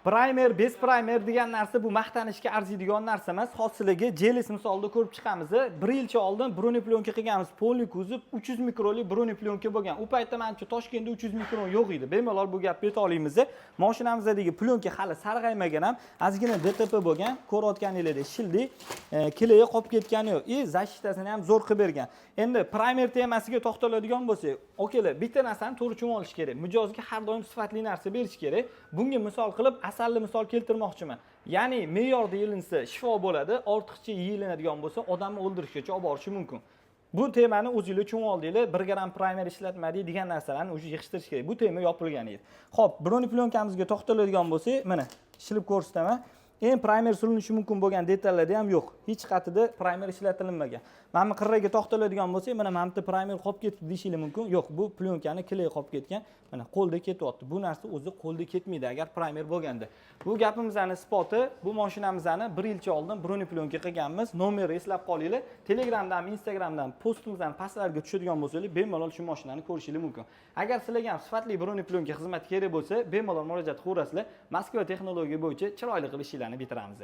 Праймер, без праймер degan narsa bu maqtanishga arziydigan narsa emas. Hozir sizlarga GLS misolida ko'rib chiqamiz. Bir yilcha oldin бронеплёнка qilganmiz. Полный kuzov 300 mikronli бронеплёнка bo'lgan. U paytda manimcha Toshkentda 300 mikron yo'q edi. Bemalol bu gapni ayta olamiz. Mashinamizdagi plyonka hali sarg'aymagan ham, ozgina DTP bo'lgan. Ko'rayotganingizdek shildik, клей i qolib ketgani yo'q. И защита sini ham zo'r qilib bergan. Endi праймер temasiga to'xtaladigan bo'lsak, okalar, bitta narsani to'g'ri tushunib olish kerak. Mijozga har doim sifatli narsa berish kerak. Bunga misol qilib asalni misol keltirmoqchiman. Ya'ni me'yorda yelinsa shifo bo'ladi, ortiqcha yeyilinadigan bo'lsa odamni o'ldirishgacha olib borishi mumkin. Bu temani o'zinglar tushunib oldinglar, 1 gramm праймер ishlatmadik degan narsalarni уже yig'ishtirish kerak. Bu tema yopilgan edi. Xo'p, бронеплёнка mizga to'xtaladigan bo'lsak, mana shilib ko'rsataman. Eng праймер surilishi mumkin bo'lgan detallarda ham yo'q. Hech qatida праймер ishlatilmagan. Mana bu qirraga to'xtaladigan bo'lsak, mana bu yerda праймер qolib ketdi deyishingiz mumkin. Yo'q, bu plyonкani клей qolib ketgan. Mana qo'lda ketyapti. Bu narsa o'zi qo'lda ketmaydi agar праймер bo'lganda. Bu gapimizni isboti, bu mashinamizni bir yilcha oldin бронеплёнка qilganmiz. Nomerni eslab qolinglar. Telegramdan, Instagramdan postimizdan pastlariga tushadigan bo'lsanglar, bemalol shu mashinani ko'rishingiz mumkin. Agar sizlarga ham sifatli бронеплёнка xizmati kerak bo'lsa, bemalol murojaat qilaverasizlar. Moskva texnologiya bo'yicha chiroyli qilib ishlarni bitiramiz.